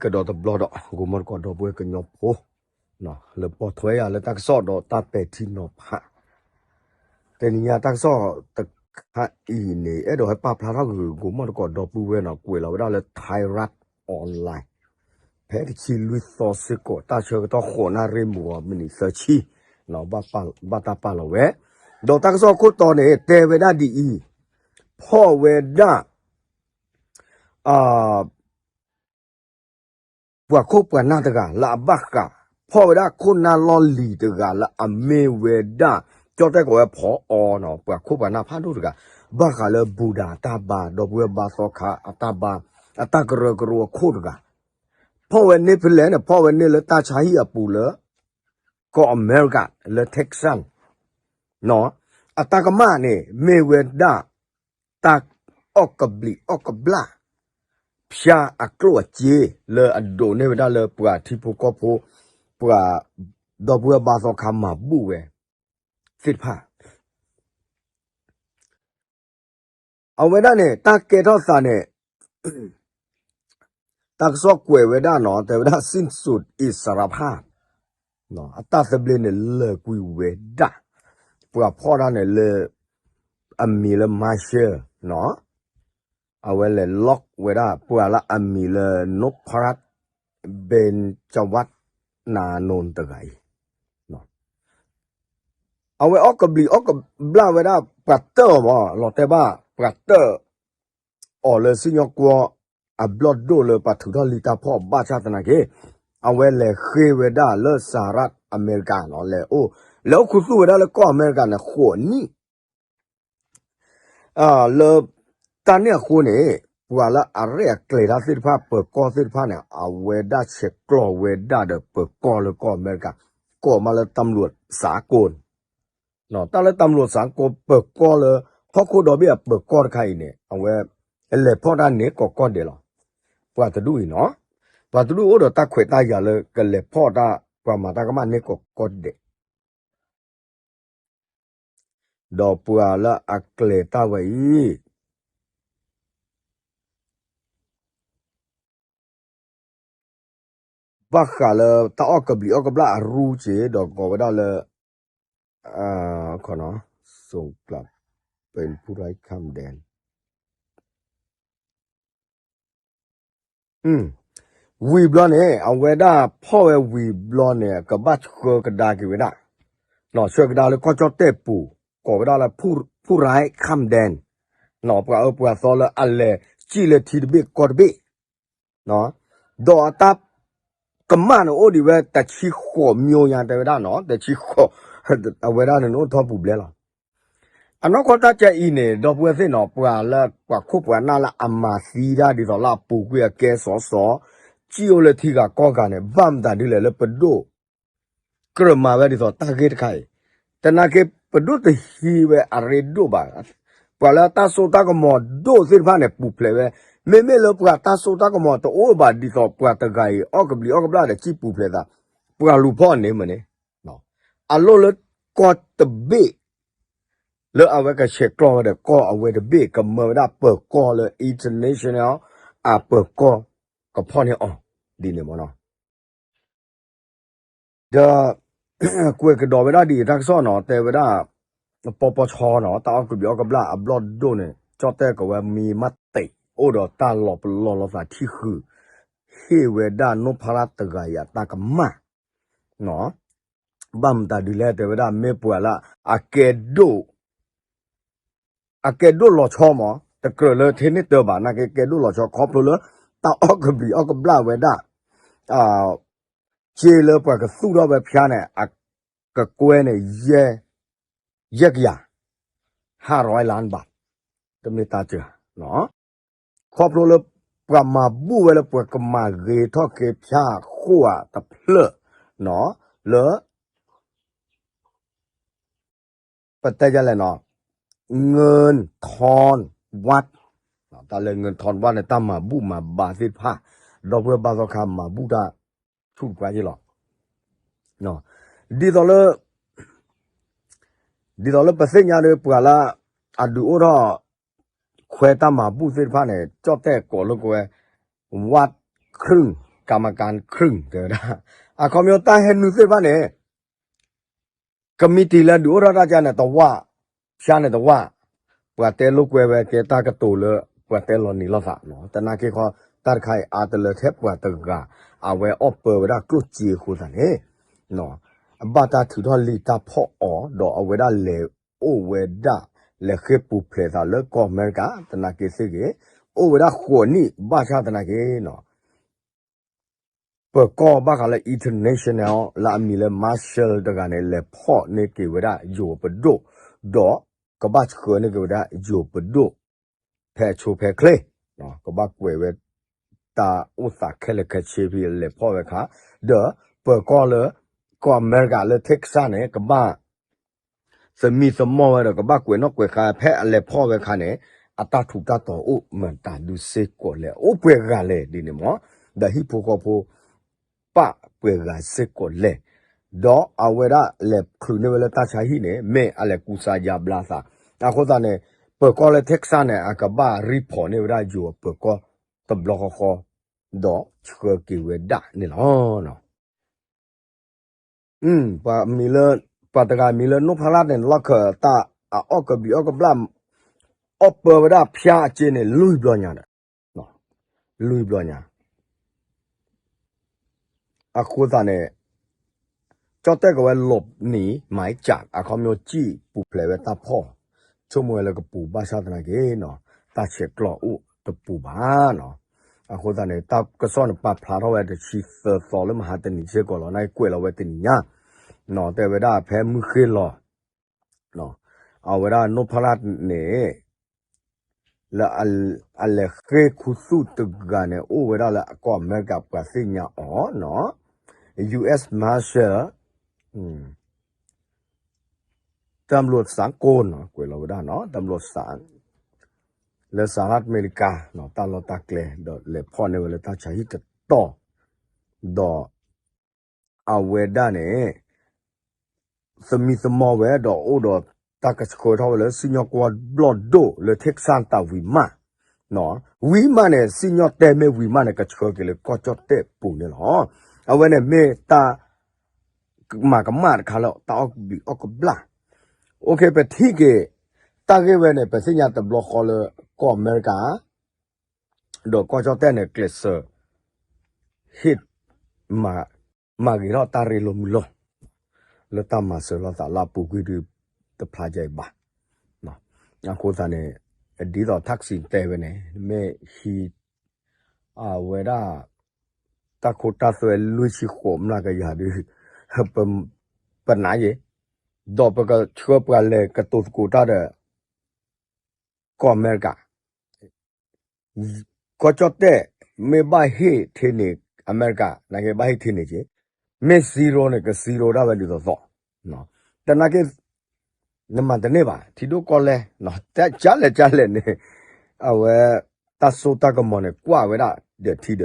ကဒီးတဘျီဒီး ဂိၤမီၢ်တကိးဒီပုၢ်ဝဲၢ်ကညီဖိ လၢပိာ်ထွဲယၤလၢတၢ်ကစီၣ်ဒီးတၢ်ပဲာ်ထံနီၤဖး တနံၤညါတၢ်ကစီၣ်တခါအံၤန့ၣ် အဲၣ်ဒိးဟဲပာ်ဖျါထီၣ်ဂ့ၤ ဂိၤမီၢ်တကိးဒီပုၢ်ဝဲၢ်နီၤ ကွဲးလီၤဝဲဒၣ်လၢ Thai Rat Online ဖဲတဆံလွံၢ်သီစ့ၢ်ကီး တၢ်ဆၢကတီၢ်ဃိးနၣ်ရံၣ်မုၢ်ဂီၤ မံးနံးသၢဆံ ဘၣ်တၢ်ပာ်လီၤဝဲ ဒီးတၢ်ကစီၣ်ခိၣ်တီန့ၣ် တဲဝဲဒၣ်ဒ်အံၤ, ဖီၣ်ဝဲဒၣ် ပှၤခိၣ်ပှၤနၢ်တဂၤလၢအဘၣ်ဃး ဖီၣ်ဝဲဒၣ်ခိၣ်နၢ်လီၢ်လံၤတဂၤလၢအမ့ၢ်ဝဲဒၣ် ကၠီၣ်တဲၣ်ကိးဝဲဖီအီနီၤ ပှၤခိၣ်ပှၤနၢ်ဖးဒိၣ်တဂၤ ဘၣ်ဃးလၢဘူဒၤအတၢ်ဘါ ဒီပုၢ်ဝဲၢ်ဘါသီခါအတၢ်ဘါ အတၢ်ကရၢကရိအခိၣ်တဂၤ ဖီၣ်ဝဲန့ၢ်ဖဲလဲၣ်န့ၣ် ဖီၣ်ဝဲန့ၢ်လၢတၢ်ဆါဟံၣ်အပူၤလၢ ကီၢ်အမဲရကၤလၢ Texas နီၤ အတၢ်ကမၣ်န့ၣ် မ့ၢ်ဝဲဒၣ် တၢ်အီၣ်ကဘျံးအီၣ်ကဘျၣ် ဖၠါအကျိၣ်အစ့ လၢအဒိးန့ၢ်ဝဲဒၣ်လၢပှၤထံဖိကီၢ်ဖိ ပှၤဒီပုၢ်ဝဲၢ်ဘါသီခါမၤဘူၣ်ဝဲ သ့ၣ်တဖၣ် အဝဲဒၣ်န့ၣ် တၢ်ကဲထီၣ်သးန့ၣ် တၢ်ကစီၣ်ကွဲးဝဲဒၣ်နီၤ တဲဝဲဒၣ် สิ้นสุดอิสรภาพ အတၢ်သဘျ့န့ၣ် လၢာ်ကွံာ်ဝဲဒၣ် ပှၤဖီၣ်တၢ်န့ၣ်လၢ အမံၤလၢ Marshall နီၤ အဝဲလဲၤ lock ဝဲဒၣ် ပှၤလၢအမံၤလၢ နိၣ်ဖရၣ် ဘ့ၣ်ကဝၣ် နၤနိၣ် တဂၤအံၤ အဝဲအီၣ်ကဘျံးအီၣ်ကဘျၣ်ဝဲဒၣ် ပှၤတၢၢ်အီၤမး လီၤတဲာ်ဘၣ် ပှၤတၢၢ်အီၤလၢစံၣ်ညီၣ်ကွီၢ် အဘျီၣ်ဒိၣ်လၢပှၤထုးထီၣ်လံတၢ်ဖီၣ်ဘၣ်ဆၣ်သနာ်က့ အဝဲလဲၤဃ့ဝဲဒၣ်လၢ စၤရၣ် အမဲရကၤနီၤ လဲၤအိၣ် လဲၤအိၣ်ခူသူၣ်ဝဲဒၣ်လၢကီၢ်အမဲရကၤန့ၣ် ဃိးနံၣ် လၢတၢ်န့ၣ်အဃိန့ၣ် ပှၤလၢအရဲၣ်အကျဲၤတၢ်သ့ၣ်တဖၣ် ပၢၤကီၢ်သ့ၣ်တဖၣ်န့ၣ် အဝဲဒၣ်ဆဲးကျိးဝဲဒၣ်ဒီးပၢၤကီၢ်လၢကီၢ်အမဲရကၤ ကိးမးလၢ ตำรวจสากล တၢ်လၢ ตำรวจสากล ပၢၤကီၢ်လၢ ဟီၣ်ခိၣ်ဒီဘ့ၣ်အပၢၤကီၢ်တခါအံၤန့ၣ် အဝဲ လဲၤဖီၣ်တၢ်န့ၢ်ကီၢ်ကီၢ်ဒဲးလီၤ. ပှၤတဒူၣ်အံၤနီၤ ပှၤတဒူၣ်အိၣ်ဒီးတၢ်ခွဲးတၢ်ယာ်လၢကလဲၤဖီၣ်တၢ် ပှၤမၤတၢ်ကမၣ်န့ၢ်ကီၢ်ကီၢ်ဒဲး ဒီးပှၤလၢအကျဲၤတၢ်ဝဲအံၤ ဘၣ်ဃးလၢတၢ်အီၣ်ကဘျံးအီၣ်ကဘျၣ်အရူက့ၤ ဒီးကိးဝဲဒၣ်လၢ ส่งกลับเป็นผู้ไร้ข้ามแดน ဝံၤဘျီန့ၣ် အဝဲဒၣ်ဖီၣ်ဝဲဝံၤဘျီန့ၣ် ကဘၣ်ဆှၢကဒါက့ၤဝဲဒၣ် ဆှၢကဒါလၢကီၢ်ကၠီၣ်တဲၣ်ပူၤ ကိးဝဲဒၣ်လၢ ผู้ไร้ข้ามแดน ပှၤအၢပှၤသီလၢအလဲၤစံၣ်လၢထံတဘ့ၣ်ကီၢ်တဘ့ၣ် ဒီးအတၢ်ကမၣ်န့ၣ်အိၣ်ဒံးဝဲတဆံဃိး မျိုးညါ တဲဝဲဒၣ်နီၤ တဆံဃိး အဝဲဒၣ်န့ၣ်အိၣ်ထီၣ်ပူၤဘျဲလီၤ. အနီၢ်ကီၢ်တၢ်ကဲအံၤန့ၣ် ဒီပုၢ်ဝဲၢ်သ့ၣ်နီၤ ပှၤလၢပှၤခိၣ်ပှၤနၢ်လၢအမၤသံတၢ်ဒ်သိးလၢအပူၤကွံာ်အကဲစီၤစီၤ စံၣ်အိၣ်လၢထံဂၤကီၢ်ဂၤန့ၣ် ဘၣ်မတၤဒ်လဲၣ်လၢပဒိၣ် ကြၢးမၤဝဲဒ်သိးတၢ်ဂ့ၢ်တခါအံၤ, သနာ်က့ ပဒိၣ်တဟံးဝဲအရ့ဒိၣ်ဘၣ်. ပှၤလၢတၢ်စိတၢ်ကမီၤဒိၣ်သ့ၣ်တဖၣ်န့ၣ် ပူၤဖျဲးဝဲ, မ့မ့ၢ်လၢပှၤတၢ်စိတၢ်ကမီၤတအိၣ်ဘၣ်ဒ်သိးပှၤတဂၤအံၤ အီၣ်ကဘျံးအီၣ်ကဘျၣ်ဒီးစံၣ်ပူၤဖျဲးသး, ပှၤလူၤဖီၣ်န့ၣ်မ့ၢ်န့ၣ်, အလိၣ်လၢကီၢ်တဘ့ၣ် လၢအဝဲကဆဲးကျိးဝဲဒီးကီၢ်အဝဲတဘ့ၣ် ကမၢဝဲဒၣ်ပၢၤကီၢ်လၢ international အပၢၤကီၢ် ကဖီၣ်န့ၢ်အီၤ ဒ်န့ၣ်မ့ၢ်နီၤ. ဒီး ကွဲးကဒီးဝဲဒၣ်ဒ်အံၤတၢ်ကစီၣ်နီၤ တဲဝဲဒၣ် ပီပီဆီနီၤ တၢ်အီၣ်ကဘျံးအီၣ်ကဘျၣ်အဘျီၣ်ဒိၣ်န့ၣ် ကၠီၣ်တဲၣ်ကဝဲမံမးတံး အိၣ်ဒီးတၢ်လီၤပလီၢ်လီၤသးထံၣ်ဃုာ် ဟ့ၣ်ဝဲဒၣ်နိၣ်ဖရၣ်တဂၤအံၤအတၢ်ကမၣ် ဘၣ်မတၤဒ်လဲၣ် တဲဝဲဒၣ်မ့ၢ်ပှၤလၢ အကဲဒိၣ် အကဲဒိၣ်လီၤဆီမး တကြၢးလၢထဲန့ၣ်တၢ်ဘၣ် နာ်က့ကဲဒိၣ်လီၤဆီ ခီဖျိလၢ တၢ်အီၣ်ကဘျံးအီၣ်ကဘျၣ်ဝဲဒၣ် စ့လၢပှၤကသူၣ်ထီၣ်ဝဲဖၠါန့ၣ် အကကွဲန့ၣ် ယဲၢ်ကယၤ ห้าร้อยล้านบาท တမ့ၢ်တၢ်စှၤ ခီဖျိလၢ ပှၤမၤဘူၣ်ဝဲလၢပှၤကမၤဂ့ၤထီၣ်က့ၤဖၠါအဃိဧါတဖျၢၣ်နီၤ လၢ ပတဲယလဲၣ်နီၤ เงินทอนวัด တၢ်လၢ เงินทอนวัด န့ၣ် တၢ်မၤဘူၣ်မၤဘါသ့ၣ်တဖၣ် ဒီပုၢ်ဝဲၢ်ဘါသီခါမၤဘူၣ်တၢ် ဆူၣ်တပှၢ်ယ့ၢ်လီၤ ဒ်သိးလၢ ဒ်သိးလၢပသ့ၣ်ညါဒီးပှၤလၢ အဒုးအိၣ်ထီၣ် ခွဲတၢ်မၤဘူၣ်သ့ၣ်တဖၣ်န့ၣ် ကၠီၣ်တဲၣ်ကိးလၢကဝဲ วัดครึ่งครึ่ง ကမ္မการครึ่ง တဲဝဲဒၣ်, အခီပညီတၢ်ဟဲနုာ်သ့ၣ်တဖၣ်န့ၣ် ကမံးတံာ်လၢဒုးအိၣ်ထီၣ်တၢ်ကါန့ၣ်တဝၢ်, ဖၠါန့ၣ်တဝၢ်, ပှၤတဲလိာ်ကွဲဝဲကဲတၢ်ကတိၤလၢ ပှၤတဲလီၤနံၤလိာ်သး, တနာ်က့ခီ တၢ်တခါအံၤအါတလၢထဲပှၤတဂၤ အဝဲအီၣ်ပၢဝဲဒၣ်ကျိၣ်စ့အဃိသတးန့ၣ် အဘၣ်တၢ်ထုးထီၣ်လံာ်တၢ်ဖီၣ်အီၤ ဒီးအဝဲဒၣ်လဲၤအိၣ်ဝဲဒၣ် လဲၤဃ့ၢ်ပူၤဖျဲးသးလၢကီၢ်အမဲရကၤ တနာ်က့သ့ၣ်ဂ့ၤ, အိၣ်ဝဲဒၣ်ဃိးနံၣ်ဘၣ်ဆၣ်သနာ်က့ ပၢၤကီၢ်ဘၣ်ဃးလၢ international လၢအမံၤလၢ Marshall တဂၤန့ၣ် လဲၤဖီၣ်န့ၢ်က့ၤဝဲဒၣ်ယိၤပဒိၣ်, ဒီးကဘၣ်ဆှၢန့ၢ်က့ၤဝဲဒၣ်ယိၤပဒိၣ် ဖဲအဆိဖဲချ့, ကဘၣ်ကွဲးဝဲ တၢ်အိၣ်သးခဲလၢာ်ခဲဆ့ဖဲလဲၤဖီၣ်ဝဲအခါ, ဒီးပၢၤကီၢ်လၢ ကီၢ်အမဲရကၤလၢ Texas န့ၣ် ကဘၣ် သမံသမိးဝဲဒီးကဘၣ်ကွဲးနီၣ်ကွဲးဃါ ဖဲအလဲၤဖီၣ်ဝဲအခါန့ၣ် အတၢ်ထူးတၢ်တီၤအိၣ်မတၤဒုစ့ၢ်ကီးလဲၣ် အိၣ်ပှဲၤဂၤလဲၣ်ဒ်န့ၣ်မ့ၢ်, ဒီးဟံၣ်ဖိဃီဖိ ပာ်ပှဲၤဂၤစ့ၢ်ကီးလဲၣ်, ဒီးအဝဲဒၣ်လဲၤချုးန့ၢ်ဝဲလၢတၢ်ဆါဟံၣ်န့ၣ် မ့ၢ်အလဲၤကူစါယါဘျါသး, အဃိသတးန့ၣ် ပၢၤကီၢ်လၢ Texas န့ၣ် အကဘၣ် report န့ၢ်ဝဲဒၣ်ယိၤအပၢၤကီၢ်တဘျီဃီဃီ, ဒီးဆှၢက့ၤဝဲဒၣ်န့ၣ်လီၤ. ပှၤမံၤလၢ ပှၤတဂၤမံၤလၢနိၣ်ဖးလၢ်န့ၣ် လီၢ်ခၢၣ်တၢ်အအီၣ်ကဘျံးအီၣ်ကဘျၣ် အီၣ်ပၢဝဲဒၣ်ဖၠါအစ့န့ၣ် လွံၢ်ဘျီညါဒီး လွံၢ်ဘျီညါ အဃိသတးန့ၣ် ကၠီၣ်တဲၣ်ကဝဲလိးနံၤမၤကၠး အခီပညီစံၣ်ပူၤဖျဲးဝဲတၢ်ဖီၣ် ဆိကမိၣ်ဝဲလၢကပူၤဘၣ်ဆၣ်သနာ်က့နီၤ တၢ်ဆဲးကျိးအိၣ်တပူၤဘၣ်နီၤ. အဃိသတးန့ၣ် တၢ်ကစီၣ်န့ၣ်ပာ်ဖျါထီၣ်ဝဲတဆံသၢသီလၢမဟါတနံၤစ့ၢ်ကီးလီၤ. နာ်က့ကွဲးလီၤဝဲတနံၤညါ တဲဝဲဒၣ်ဖဲမုၢ်ဃ့လီၤ အဝဲဒၣ်နိၣ်ဖးလၢ်န့ၣ် လၢအလဲၤဃ့ၢ်ခူသူၣ်တဂၤန့ၣ် အိၣ်ဝဲဒၣ်လၢအကီၢ်အမဲရကၤပှၤသ့ၣ်ညါအီၤနီၤ U S Marshal တၢ်ဘျိးစးကိၢ်နီၤ ကွဲးလီၤဝဲဒၣ်နီၤ တၢ်ဘျိးစး လၢစဟរដ្ឋအမေရိက တၢ်လီၢ်တၢ်ကျဲ ဒီးလဲၤဖီၣ်န့ၢ်ဝဲလၢတၢ်ဆါဟံၣ်တတီၤ ဒီး အဝဲဒၣ်န့ၣ် သမံသမိးဝဲဒီးအိၣ်ဒီးတၢ်ကဆှၢထီၣ်ဝဲလၢစံၣ်ညီၣ်ကွီၢ်ဘျီၣ်ဒိၣ်လၢ Texas တၢ်ဝံၤမး ဝံၤမးန့ၣ် စံၣ်ညီၣ်တဲမ့ၢ်ဝံၤမးန့ၣ် ကဆှၢက့ၤလၢကီၢ်ကၠီၣ်တဲၣ်ပူၤန့ၣ်လီၤ. အဝဲန့ၣ်မ့ၢ်တၢ် မၤကမၣ်တခါလၢတၢ်အီၣ်ကဘျံးအီၣ်ကဘျၣ် အိၣ်ခ့ ပထံၣ်က့ၤ တၢ်ဂ့ၢ်ဝဲန့ၣ် ပသ့ၣ်ညါတဘျီဃီလၢ ကီၢ်အမဲရကၤ ဒီးကီၢ်ကၠီၣ်တဲၣ်န့ၣ် ကျဲးစၢး ဟ့ၣ် မၤဂ့ၤထီၣ်တၢ်ရ့လိာ်မုာ်လိာ် လၢတၢ်မၤစၢၤလိာ်သးလၢအပူၤကွံာ်ဒုးတဖျါကဲအံၤဘၣ်. အဃိသတးန့ၣ် ဒ်သိးထၣ်ကစံးတဲဝဲန့ၣ် မ့ၢ်ဟံး အဝဲဒၣ် တၢ်ခိတၢ်သွဲလွံၢ်ဆံဃိးမျးကယၤဒုး ပနာ်ယ့ၣ် ဒီးပကဆှၢပှၤလဲၤကတိၤသကိးတၢ်ဒီး ကီၢ်အမဲရကၤ ကီၢ်ကၠီၣ်တဲၣ် မ့ၢ်ဘၣ်ဟ့ၣ်ထံန့ၣ် အမဲရကၤ နာ်က့ဘၣ်ဟ့ၣ်ထံန့ၣ်က့ မ့ၢ် zero န့ၣ် က zero ဒၣ်ဝဲဒ်သိးသိး တနာ်က့ နမၤတန့ၢ်ဘၣ် ထံဒိၣ်ကီၢ်လဲၢ် ကၢ်လဲၣ်ကၢ်လဲၣ်န့ၣ် အဝဲ တၢ်စိတၢ်ကမီၤန့ၣ် ကွၢ်ဝဲဒၣ်ဒီးထံဒီး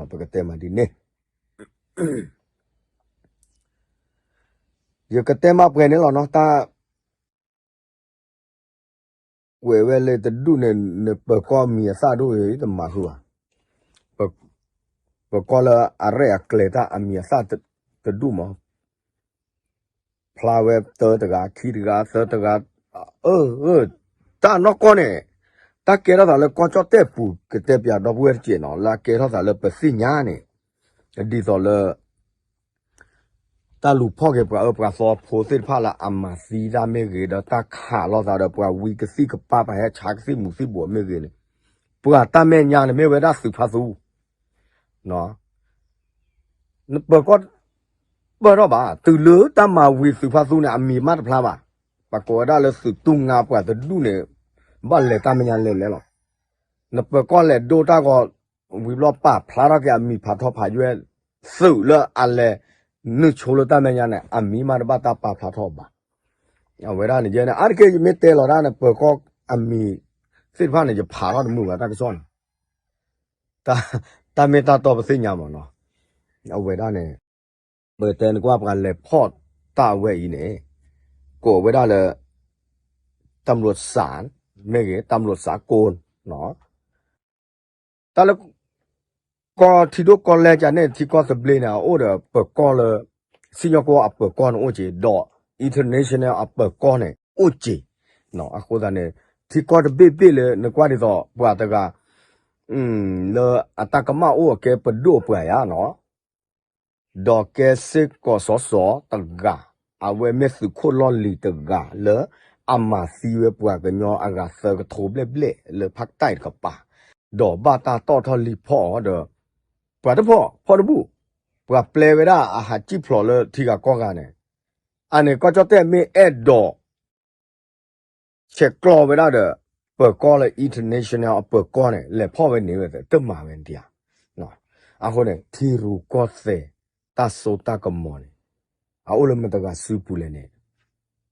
သိ ပကတဲမးဒ်န့ၣ် ယကတဲမးပှဲၤန့ၣ်လီၤနီၤ တၢ် ကွဲးဝဲလၢတဒူၣ်န့ၣ် နပၢၤကီၢ်မံၤအသၣ်ဒိၣ်အံၤ တမၤဃုာ်ဘၣ်. ပၢၤကီၢ်လၢအရဲၣ်အကျဲၤတၢ်အမံၤအသၣ်တဒူၣ်မး ဖျါဝဲတၢတဂၤ ခံတဂၤ သၢတဂၤ အၢ တၢ်နီၢ်ကီၢ်န့ၣ် တၢ်ကဲထီၣ်သးလၢကီၢ်ကၠီၣ်တဲၣ်ပူၤ ကတဲပၠးဒီပုၢ်ဝဲၢ်တက့ၢ်နီၤ လၢအကဲထီၣ်သးလၢပသ့ၣ်ညါန့ၣ် ဒ်သိးလၢ တၢ်လူၤဖီၣ်က့ၤပှၤအၢပှၤသီဖိသ့ၣ်တဖၣ်လၢအမၤသံတၢ်မ့ၢ်ဂ့ၤ ဒီးတၢ်ခးလိာ်သးဒီးပှၤဝံကသံၣ်ကပၤ ပှၤဟဲဆါကသံၣ်မူၤသံၣ်ဘိးမ့ၢ်ဂ့ၤန့ၣ် ပှၤတၢ်မဲာ်ညါန့ၣ်မ့ၢ်ဝဲဒၣ်သုးဖါသူ နပၢၤကီၢ် ပၢၢ်ထီၣ်ဘၣ် တုၤလၢတၢ်မၤဝံၤသုးဖါသူန့ၣ် အမံၤမးတဖျါဘၣ်. ပှၤကိးဝဲဒၣ်လၢသုးတူၢ်ငါပှၤတဒူၣ်န့ၣ် ဘၣ်လဲၤတၢ်မဲာ်ညါလဲၤလဲၤလီၤ. နပၢၤကီၢ်လဲၤဒိတၢ်ဂီၤ ဝံၤဘျီပာ်ဖျါထီၣ်က့ၤအမံၤဖးထီဖးယွဲၢ် သုးလၢအလဲၤနုာ်ဆိလၢတၢ်မဲာ်ညါန့ၣ် အမံၤမးတဘၣ်တၢ်ပာ်ဖျါထီၣ်ဘၣ်. အဝဲဒၣ်န့ၣ်ယဲန့ၣ် အါတက့ၢ်ယမ့ၢ်တဲလီၤဒၣ်န့ၣ် ပၢၤကီၢ်အမံၤသ့ၣ်တဖၣ်န့ၣ် ယဖးထီၣ်တမုာ်ဘၣ်တၢ်ကစီၣ်န့ၣ် တၢ်မ့ၢ်တၢ်တီပသ့ၣ်ညါမးနီၤ. အဝဲဒၣ်န့ၣ် ပတဲနကွၢ်ပှၤလဲၤဖီၣ်တၢ်ဝဲအံၤန့ၣ် ကိးဝဲဒၣ်လၢ တၢ်မလိာ်စး မ့ၢ်ဂ့ၤ တၢ်မလိာ်စးကိၢ် တၢ်လၢ ကီၢ်ထံဒိၣ်ကီၢ်လဲၢ်ကန့ၣ် ထံကီၢ်သဘျ့န့ၣ် အအိၣ်ဒီးပၢၤကီၢ်လၢ စံၣ်ညီၣ်ကွီၢ်အပၢၤကီၢ်န့ၣ်အိၣ်က့ၤ ဒီး international အပၢၤကီၢ်န့ၣ်အိၣ်က့ၤ. အဃိသတးန့ၣ် ထံကီၢ်တဘ့ၣ်ဘ့ၣ်လၢနကွၢ်ဒ်သိးပှၤတဂၤ လၢအတၢ်ကမၣ်အိၣ်အကဲပဒိၣ်ပှၤယါနီၤ ဒီးကဲစ့ၢ်ကီးစီၤစီၤတဂၤ, အဝဲမ့ၢ်သုးခိၣ်လီၢ်လံၤတဂၤလၢ အမၤသံဝဲပှၤကညီအဂၤသၢကထိဘျဲၣ်ဘျဲၣ်လၢဖးတၢ်တကပၤ, ဒီးဘၣ်တၢ်တီၣ်ထီၣ်လံဖီၣ်အီၤဒီး ပှၤတဖီၣ်ဖီၣ်တဘူၣ်, ပှၤပျဲဝဲဒၣ်အဟးစံၣ်ဖျိးလၢထံဂၤကီၢ်ဂၤန့ၣ်, အန့ၣ်ကီၢ်ကၠီၣ်တဲၣ်မ့ၢ်အဲၣ်ဒိး ဆဲးကျိးဝဲဒၣ်ဒီး ပၢၤကီၢ်လၢ international အပၢၤကီၢ်န့ၣ် လဲၤဖီၣ်ဝဲန့ၢ်ဝဲတမၤဝဲဒံးဧါ. အဃိန့ၣ် ထံရူၢ်ကီၢ်သဲး တၢ်စိတၢ်ကမီၤန့ၣ် အအိၣ်လၢမတၤတဂၤစုပူၤလဲၣ်န့ၣ်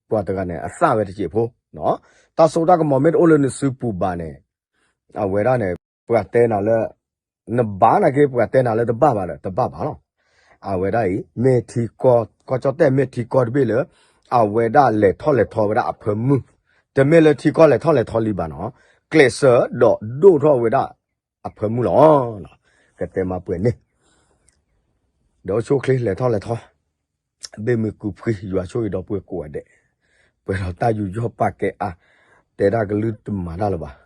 ပှၤတဂၤန့ၣ် အသၣ်ဝဲတစဲးဖိ, တၢ်စိတၢ်ကမီၤမ့ၢ်တအိၣ်လၢနစုပူၤဘၣ်န့ၣ် အဝဲဒၣ်န့ၣ် ပှၤတဲနၤလၢ နဘၣ်နာ်က့ ပှၤတဲနၤလၢတဘၣ်ဘၣ်ဒီး တဘၣ်ဘၣ်လီၤ. အဝဲဒၣ်အံၤ မ့ၢ်ထံကီၢ် ကီၢ်ကၠီၣ်တဲၣ်မ့ၢ်ထံကီၢ်တဘ့ၣ်လၢ အဝဲဒၣ်လဲၤထီၣ်လဲၤထီဝဲဒၣ်အဖၢမုၢ်, တမ့ၢ်လၢထံကီၢ်လဲၤထီၣ်လဲၤထီလံဘၣ်နီၤ, ကျဲးစၢးဒီးဒိၣ်ထီၣ်ဝဲဒၣ်အဖၢမုၢ်လီၤ. ကတဲမၤပှဲၤန့ၣ် ဒီးအိၣ်ဆူၣ်အိၣ်ချ့လဲၤထီၣ်လဲၤထီ, ဘၣ်မုာ်ကူးဖှံ ယွၤဆိၣ်ဂ့ၤဒီပုၢ်ဝဲၢ်ကိးဂၤဒဲး, ပှဲၤဒီးတၢ်ယူးယီၣ်ပာ်ကဲအါ, တဲဒၣ်ကလုၢ်တမၤတၢ်လၢၤဘၣ်.